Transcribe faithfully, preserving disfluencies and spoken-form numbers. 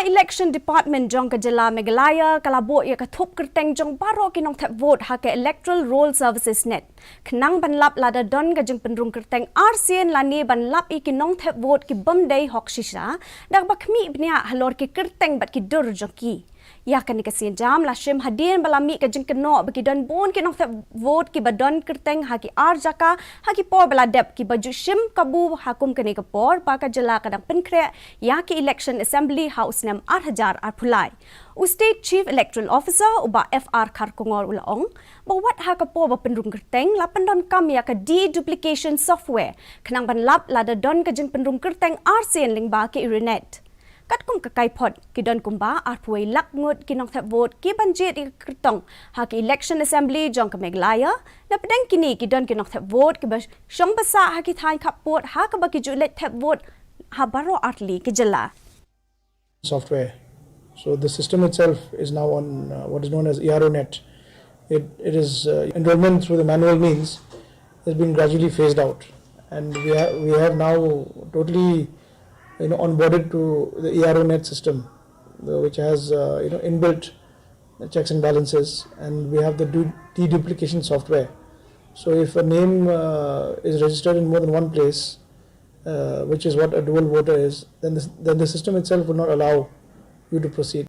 Election Department jong ka jylla Meghalaya ka la buh ïa ka thup kyrteng jong baroh ki nongthep vote ha ka Electoral Roll Services Net, khnang ban lap lada don ka jingpynrung kyrteng arsien lane ban lap ïa ki nongthep vote ki bym dei hok shisha da kaba khmih bniah halor ki kyrteng bad ki dur jong ki. Ïa kane ka sienjam la shim hadien ba la mih ka jingkynnoh ba ki don bun ki nongthep vote kiba don kyrteng ha ki ar jaka ha ki por ba la dep, kiba ju shim kabu ha kum kane ka por ba ka jylla ka dang pynkhreh ïa ki election assembly ha u snem ar hajar arphew lai. U State Chief Electoral Officer u Bah F R Kharkongor u la ong ba wat ha ka por ba pynrung kyrteng la pyndonkam ïa ka deduplication software khnang ban lap lada don ka jingpynrung kyrteng arsien lyngba ka Eronet. Katkum ka kaiphod, ki don kumba arphew wei lak ngut ki nongthep vote ki ban jied ïa ka kyrtong ha ki election assembly jong ka Meghalaya. Napdeng kine ki don ki nongthep vote kiba shong ba sah ha ki thaiñ khappud ha kaba ki ju leit thep vote ha baroh artylli ki jylla. Software. So the system itself is now on uh, what is known as E R O net. It, it is uh, enrollment through the manual means has been gradually phased out, and we have we have now totally you know onboarded to the E R O net system, uh, which has uh, you know inbuilt checks and balances, and we have the du- deduplication software. So if a name uh, is registered in more than one place, uh, which is what a dual voter is, then the, then the system itself will not allow you to proceed.